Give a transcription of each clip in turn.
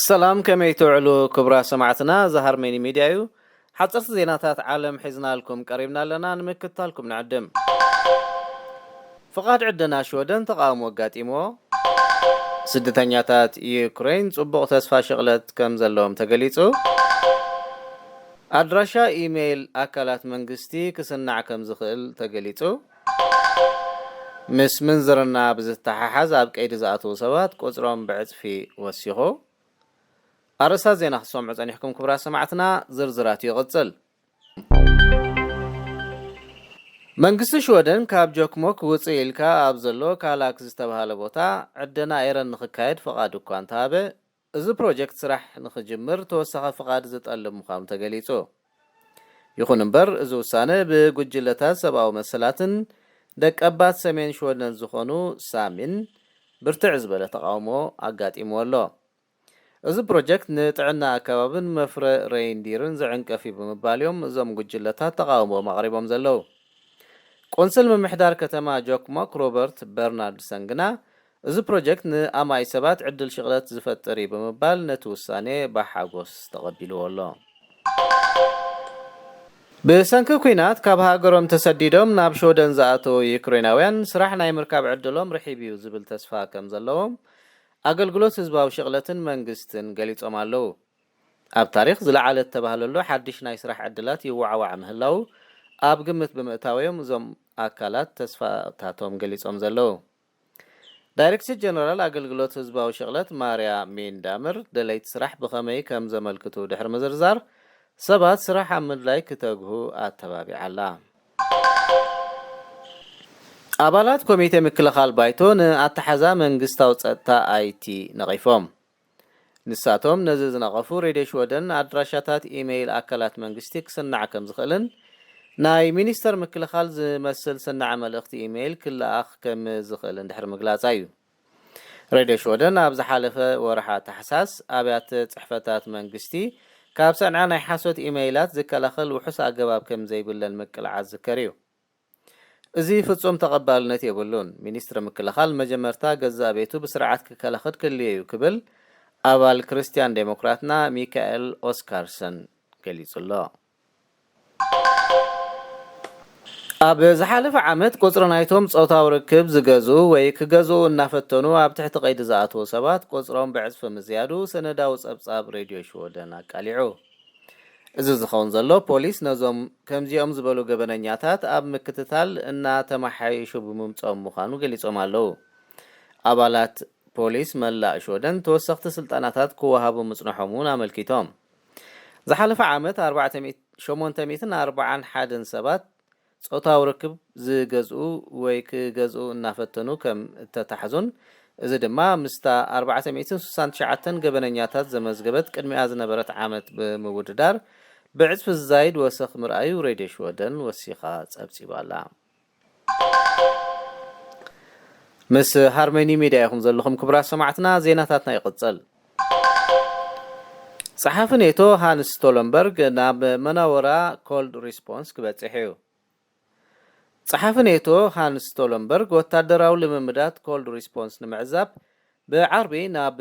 ሰላም፣ ከመይ ትውዕሉ ክቡራት ሰማዕትና? እዚ ሃርመኒ ሚድያ እዩ። ሓፀርቲ ዜናታት ዓለም ሒዝናልኩም ቀሪብና ኣለና፣ ንምክትታልኩም ንዕድም። ፍቓድ ዕደና ሽወደን ተቓውሞ ኣጋጢምዎ። ስደተኛታት ዩክሬን ጽቡቕ ተስፋ ሽቕለት ከም ዘለዎም ተገሊጹ። ኣድራሻ ኢሜይል ኣካላት መንግስቲ ክስናዕ ከም ዝኽእል ተገሊጹ። ምስ ምንዝርና ብዝተሓሓዝ ኣብ ቀይዲ ዝኣተዉ ሰባት ቁጽሮም ብዕጽፊ ወሲኹ። ኣርእስታት ዜና ክትሰምዑ ጸኒሕኩም ክቡራት ሰማዕትና፣ ዝርዝራቱ ይቕጽል። መንግስቲ ሽወደን ካብ ጆክሞክ ውጽእ ኢልካ ኣብ ዘሎ ካላክ ዝተባህለ ቦታ ዕደና ኤረን ንኽካየድ ፍቓድ እኳ እንተሃበ፣ እዚ ፕሮጀክት ስራሕ ንኽጅምር ተወሳኺ ፍቓድ ዝጠልብ ምዃኑ ተገሊጹ። ይኹን እምበር፣ እዚ ውሳነ ብጉጅለታት ሰብኣዊ መሰላትን ደቀባት ሰሜን ሽወደን ዝኾኑ ሳሚን ብርትዕ ዝበለ ተቓውሞ ኣጋጢምዎ ኣሎ። እዚ ፕሮጀክት ንጥዕና ኣከባብን መፍረ ሬይንዲርን ዝዕንቀፍ እዩ ብምባል እዮም እዞም ጉጅለታት ተቓውሞኦም ኣቕሪቦም ዘለዉ። ቆንስል ምምሕዳር ከተማ ጆክሞክ ሮበርት በርናርድሰን ግና፣ እዚ ፕሮጀክት ንኣማኢት ሰባት ዕድል ሽቕለት ዝፈጥር እዩ ብምባል ነቲ ውሳኔ ብሓጎስ ተቐቢልዎ ኣሎ። ብሰንኪ ኲናት ካብ ሃገሮም ተሰዲዶም ናብ ሽወደን ዝኣተዉ ዩክሬናውያን ስራሕ ናይ ምርካብ ዕድሎም ርሒብ እዩ ዝብል ተስፋ ከም ዘለዎም ኣገልግሎት ህዝባዊ ሽቕለትን መንግስትን ገሊጾም ኣለዉ። ኣብ ታሪኽ ዝለዓለ እተባህለሉ ሓድሽ ናይ ስራሕ ዕድላት ይወዓዋዕ ምህላዉ ኣብ ግምት ብምእታው እዮም እዞም ኣካላት ተስፋታቶም ገሊጾም ዘለዉ። ዳይሬክተር ጀነራል ኣገልግሎት ህዝባዊ ሽቕለት ማርያ ሚንዳምር ደለይቲ ስራሕ ብኸመይ ከም ዘመልክቱ ድሕሪ ምዝርዛር፣ ሰባት ስራሕ ኣብ ምድላይ ክተግሁ ኣተባቢዓ ኣላ። ኣባላት ኮሚቴ ምክልኻል ባይቶ ንኣተሓዛ መንግስታዊ ጸጥታ ኣይቲ ነቒፎም። ንሳቶም ነዚ ዝነቐፉ፣ ሬድዮ ሽወደን ኣድራሻታት ኢሜይል ኣካላት መንግስቲ ክስናዕ ከም ዝኽእልን ናይ ሚኒስተር ምክልኻል ዝመስል ስናዕ መልእኽቲ ኢሜይል ክለኣኽ ከም ዝኽእልን ድሕሪ ምግላጻ እዩ። ሬድዮ ሽወደን ኣብ ዝሓለፈ ወርሓ ታሕሳስ ኣብያተ ጽሕፈታት መንግስቲ ካብ ሰንዓ ናይ ሓሶት ኢሜይላት ዝከላኸል ውሑስ ኣገባብ ከም ዘይብለን ምቅላዓ ዝዝከር እዩ። እዚ ፍጹም ተቐባልነት የብሉን። ሚኒስትሪ ምክልኻል መጀመርታ ገዛእ ቤቱ ብስርዓት ክከላኸል ክድልዮ እዩ ክብል ኣባል ክርስትያን ዴሞክራትና ሚካኤል ኦስካርሰን ገሊጹ ኣሎ። ኣብ ዝሓለፈ ዓመት ቁጽሪ ናይቶም ጾታዊ ርክብ ዝገዝኡ ወይ ክገዝኡ እናፈተኑ ኣብ ትሕቲ ቀይዲ ዝኣትዉ ሰባት ቁጽሮም ብዕጽፊ ምዝያዱ ሰነዳዊ ጸብጻብ ሬድዮ ሽወደን ኣቃሊዑ። እዚ ዝኸውን ዘሎ ፖሊስ ነዞም ከምዚኦም ዝበሉ ገበነኛታት ኣብ ምክትታል እናተመሓየሹ ብምምጾም ምዃኑ ገሊጾም ኣለዉ። ኣባላት ፖሊስ መላእ ሽወደን ተወሰኽቲ ስልጠናታት ክወሃቡ ምጽንሖም እውን ኣመልኪቶም። ዝሓለፈ ዓመት ኣርባዕተ ሚእቲ፣ ሸሞንተ ሚእትን ኣርባዓን ሓደን ሰባት ጾታዊ ርክብ ዝገዝኡ ወይ ክገዝኡ እናፈተኑ ከም እተታሕዙን፣ እዚ ድማ ምስታ ኣርባዕተ ሚእትን ስሳን ትሽዓተን ገበነኛታት ዘመዝገበት ቅድሚኣ ዝነበረት ዓመት ብምውድዳር ብዕጽፊ ዝዛይድ ወሰኽ ምርኣዩ ሬድዮ ሽወደን ወሲኻ ጸብጺባ ኣላ። ምስ ሃርመኒ ሚድያ ኢኹም ዘለኹም ክቡራት ሰማዕትና፣ ዜናታትና ይቕጽል። ጸሓፊ ኔቶ ሃንስ ስቶለንበርግ ናብ መናወራ ኮልድ ሪስፖንስ ክበጽሕ እዩ። ጸሓፊ ኔቶ ሃንስ ስቶለንበርግ ወታደራዊ ልምምዳት ኮልድ ሪስፖንስ ንምዕዛብ ብዓርቢ ናብ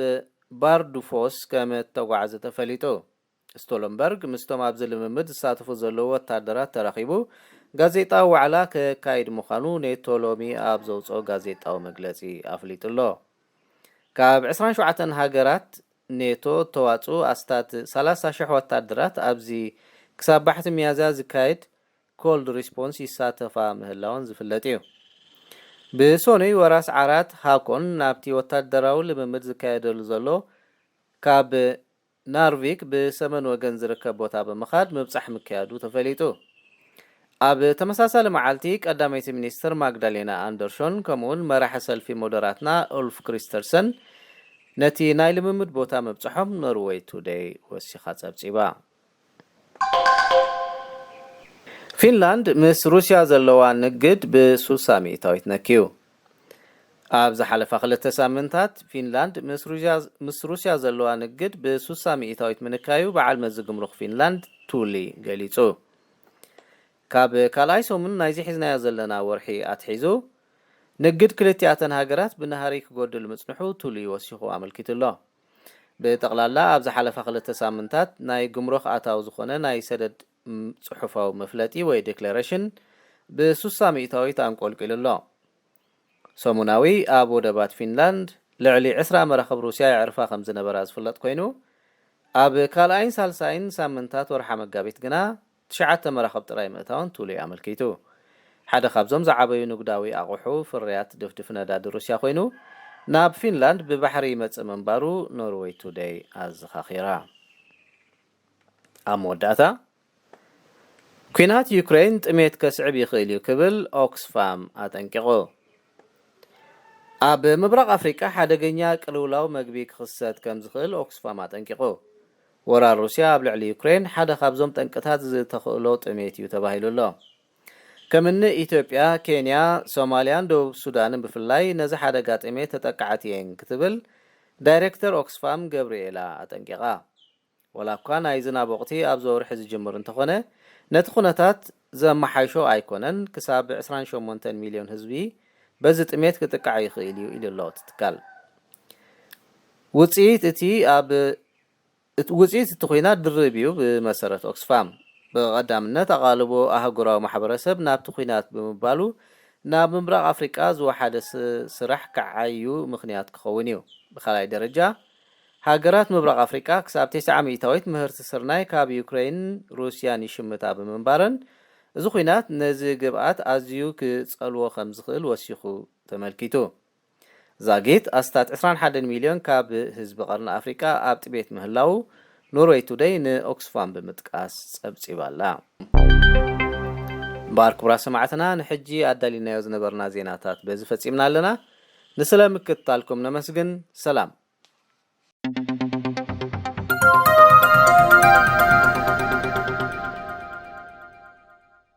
ባርዱፎስ ከም እተጓዕዘ ተፈሊጡ። ስቶለንበርግ ምስቶም ኣብዚ ልምምድ ዝሳተፉ ዘለዉ ወታደራት ተራኺቡ ጋዜጣዊ ዋዕላ ከካይድ ምዃኑ ኔቶ ሎሚ ኣብ ዘውጽኦ ጋዜጣዊ መግለጺ ኣፍሊጡ ኣሎ። ካብ ዕስራን ሸውዓተን ሃገራት ኔቶ እተዋጽኡ ኣስታት ሰላሳ ሽሕ ወታደራት ኣብዚ ክሳብ ባሕቲ ሚያዝያ ዝካየድ ኮልድ ሪስፖንስ ይሳተፋ ምህላወን ዝፍለጥ እዩ። ብሶኑይ ወራስ ዓራት ሃኮን ናብቲ ወታደራዊ ልምምድ ዝካየደሉ ዘሎ ካብ ናርቪክ ብሰመን ወገን ዝርከብ ቦታ ብምኻድ ምብጻሕ ምክያዱ ተፈሊጡ። ኣብ ተመሳሳሊ መዓልቲ ቀዳመይቲ ሚኒስትር ማግዳሌና ኣንደርሾን ከምኡውን መራሒ ሰልፊ ሞደራትና ኡልፍ ክሪስተርሰን ነቲ ናይ ልምምድ ቦታ ምብጽሖም ኖርወይ ቱደይ ወሲኻ ጸብጺባ። ፊንላንድ ምስ ሩስያ ዘለዋ ንግድ ብስሳ ሚእታዊት ነክዩ። ኣብ ዝሓለፋ ክልተ ሳምንታት ፊንላንድ ምስ ሩስያ፣ ምስ ሩስያ ዘለዋ ንግድ ብስሳ ሚእታዊት ምንካዩ በዓል መዚ ግምሩክ ፊንላንድ ቱሊ ገሊጹ። ካብ ካልኣይ ሰሙን ናይዚ ሒዝናዮ ዘለና ወርሒ ኣትሒዙ ንግድ ክልቲኣተን ሃገራት ብናህሪ ክጎድል ምጽንሑ ቱሊ ወሲኹ ኣመልኪቱ ኣሎ። ብጠቕላላ ኣብ ዝሓለፋ ክልተ ሳምንታት ናይ ጉምሩክ ኣታዊ ዝኾነ ናይ ሰደድ ም-፣ ጽሑፋዊ መፍለጢ ወይ ዲክለሬሽን ብ60% ኣንቆልቂሉ ኣሎ። ሰሙናዊ ኣብ ወደባት ፊንላንድ ልዕሊ ዕስራ መራኽብ ሩስያ የዕርፋ ከም ዝነበራ ዝፍለጥ ኮይኑ፣ ኣብ ካልኣይን ሳልሳይን ሳምንታት ወርሓ መጋቢት ግና ትሽዓተ መራኽብ ጥራይ ምእታውን ቱሉይ ኣመልኪቱ። ሓደ ካብዞም ዝዓበዩ ንግዳዊ ኣቑሑ ፍርያት ድፍድፍ ነዳዲ ሩስያ ኮይኑ፣ ናብ ፊንላንድ ብባሕሪ ይመጽእ ምንባሩ ኖርወይ ቱደይ ኣዘኻኺራ። ኣብ መወዳእታ፣ ኲናት ዩክሬን ጥሜት ከስዕብ ይኽእል እዩ ክብል ኦክስፋም ኣጠንቂቑ። ኣብ ምብራቕ ኣፍሪቃ ሓደገኛ ቅልውላው መግቢ ክኽሰት ከም ዝኽእል ኦክስፋም ኣጠንቂቑ። ወራር ሩስያ ኣብ ልዕሊ ዩክሬን ሓደ ካብዞም ጠንቅታት ዝተኽእሎ ጥሜት እዩ ተባሂሉ ኣሎ። ከምኒ ኢትዮጵያ፣ ኬንያ፣ ሶማልያን ደቡብ ሱዳንን ብፍላይ ነዚ ሓደጋ ጥሜት ተጠቃዕቲ እየን ክትብል ዳይሬክተር ኦክስፋም ገብርኤላ ኣጠንቂቓ። ወላ እኳ ናይ ዝናብ ወቕቲ ኣብዚ ወርሒ ዝጅምር እንተኾነ፣ ነቲ ኩነታት ዘመሓይሾ ኣይኮነን። ክሳብ ዕስራን ሸሞንተን ሚልዮን ህዝቢ በዚ ጥሜት ክጥቃዕ ይኽእል እዩ ኢሉ ኣሎ እቲ ትካል። ውጽኢት እቲ ኣብ፣ እቲ ውጽኢት እቲ ኲናት ድርብ እዩ። ብመሰረት ኦክስፋም፣ ብቐዳምነት ኣቓልቦ ኣህጉራዊ ማሕበረሰብ ናብቲ ኲናት ብምባሉ ናብ ምብራቕ ኣፍሪቃ ዝወሓደ ስ-፣ ስራሕ ክዓዩ ምኽንያት ክኸውን እዩ። ብኻልኣይ ደረጃ፣ ሃገራት ምብራቕ ኣፍሪቃ ክሳብ ተስዓ ሚእታዊት ምህርቲ ስርናይ ካብ ዩክሬይን ሩስያን ይሽምታ ብምንባረን፣ እዚ ኲናት ነዚ ግብኣት ኣዝዩ ክጸልዎ ከም ዝኽእል ወሲኹ ተመልኪቱ። ዛጊት ኣስታት ዕስራን ሓደን ሚልዮን ካብ ህዝቢ ቀርኒ ኣፍሪቃ ኣብ ጥሜት ምህላዉ ኖርወይ ቱደይ ንኦክስፋም ብምጥቃስ ጸብጺባላ። እምበኣር ክቡራት ሰማዕትና፣ ንሕጂ ኣዳሊናዮ ዝነበርና ዜናታት በዚ ፈጺምና ኣለና። ንስለ ምክትታልኩም ነመስግን። ሰላም።